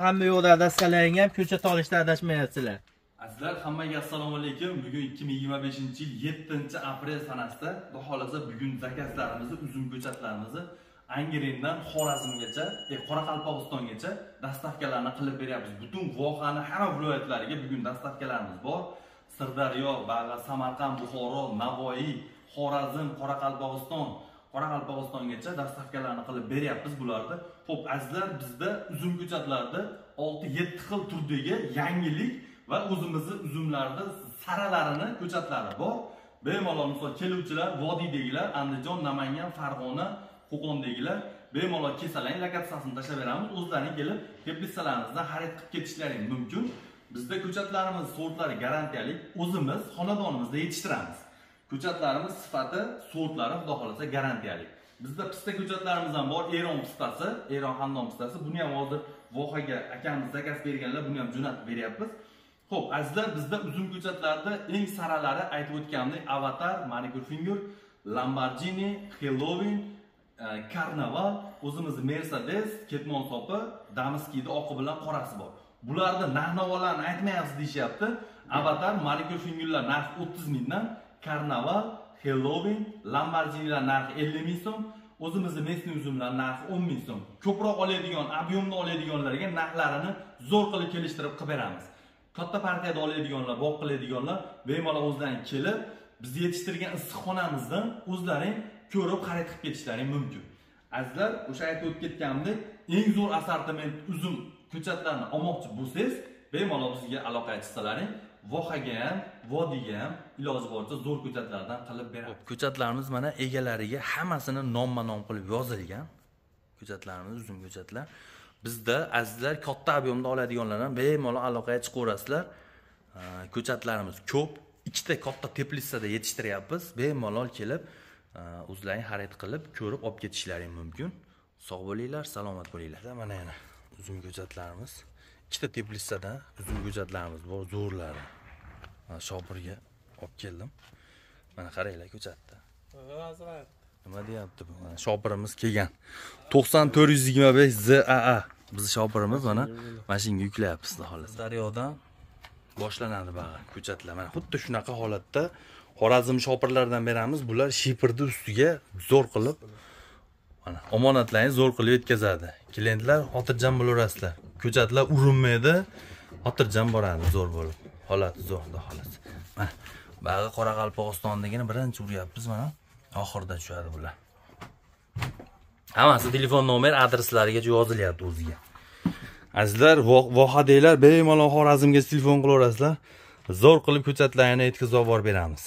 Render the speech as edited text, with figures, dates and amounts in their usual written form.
Hamma yo'lda adashsalaring ham ko'chat olishda adashmayapsizlar. Azizlar, hammaga assalomu alaykum. Bugun 2025-yil 7-aprel sanasida, xudo xolasa bugun zakazlarimizni, uzum ko'chatlarimizni Angrendan Xorazmgacha, Qoraqalpog'istongacha dastavkalarni qilib beryapmiz. Butun vohani hamma viloyatlariga bugun dastavkalarimiz bor. Sirdaryo, Bag'a, Samarqand, Buxoro, Navoiy, Xorazm, Qoraqalpog'iston, Qoraqalpog'istongacha dastavkalarni qilib beryapmiz bularni. Xo'p, azizlar, bizda uzum ko'chatlarida 6-7 xil turdagi yangilik va o'zimizni uzumlarni saralarini ko'chatlari bor. Bemalol misol keluvchilar, vodiydagilar, Andijon, Namangan, Farg'ona, Qo'qondagilar bemalol kelsalar, lokatsiyasini tashlab beramiz. O'zlaring kelib teplitsalarimizdan xarid qilib ketishlari mumkin. Bizda ko'chatlarimiz sortlari garantiyalik, o'zimiz xonadonimizda yetishtiramiz. Ko'chatlarimiz sifati, sortlari xudo xolasa garantiyalik. Bizda pista ko'chatlarimiz ham bor, Eron pistasi, Eron xandon pistasi. Buni ham hozir vohaga akamiz zakaz berganlar, buni ham jo'natib beryapmiz. Xo'p, azizlar, bizda uzum ko'chatlarida eng saralari aytib o'tganimdek Avatar, Manicure Finger, Lamborghini, Halloween, Karnaval, o'zimizni Mercedes, ketmon sopi, Damaskiyda oqi bilan qorasi bor. Bularda narx-navolarni aytmayapsiz deyishyapti. Avatar, Manicure Fingerlar narxi 30 mingdan, Karnaval, Halloween, Lamborghinilar narxi 50 ming so'm, o'zimizni местный uzumlar narxi 10 ming so'm. Ko'proq oladigan, объемni oladiganlarga narxlarini zo'r qilib kelishtirib qilib beramiz. Katta partiyada oladiganlar, bog' qiladiganlar bemalol o'zlaring kelib, biz yetishtirgan issiqxonamizdan o'zlaring ko'rib xarid qilib ketishlaring mumkin. Azizlar, o'sha aytib o'tib ketganimdek, eng zo'r assortiment uzum ko'chatlarini olmoqchi bo'lsangiz, bemalol bizga aloqaga chiqsalaring, vohaga ham, vodiyga ham iloji boricha zo'r ko'chatlardan qilib beramiz. Ko'chatlarimiz mana egalariga hammasini nomma-nom qilib yozilgan. Ko'chatlarimiz uzum ko'chatlar. Bizda azizlar katta объемda oladiganlar ham bemalol aloqaga chiqaverasizlar. Ko'chatlarimiz ko'p, ikkita katta teplitsada yetishtiryapmiz. Bemalol kelib o'zlaring xarid qilib, ko'rib olib ketishlaring mumkin. Sog' bo'linglar, salomat bo'linglar. Mana yana uzum ko'chatlarimiz, ikkita teplitsada uzum ko'chatlarimiz bor, zo'rlari. Mana shopirga olib keldim. Mana qaranglar ko'chatda. Nima deyapti bu? Mana shopirimiz kelgan. 90425 ZAA. Bizni shopirimiz mana mashinga yuklayapmiz xolos. Daryodan boshlanadi bag'a ko'chatlar. Mana xuddi shunaqa holatda Xorazm shopirlaridan beramiz. Bular shipirni ustiga zo'r qilib mana omonatlarni zo'r qilib yetkazadi. Klientlar xotirjam bo'laverasizlar. Ko'chatlar urinmaydi, xotirjam boradi zo'r bo'lib. Holati zo'r, xudo xohlasa. Mana bag'a Qoraqalpog'istondagini birinchi uryapmiz mana. Oxirida tushadi bular. Hammasi telefon nomer, adreslariga yozilyapti o'ziga. Azizlar, vohadanglar bemalol Xorazmga telefon qilaverasizlar. Zo'r qilib ko'chatlarni yetkazib olib borib beramiz.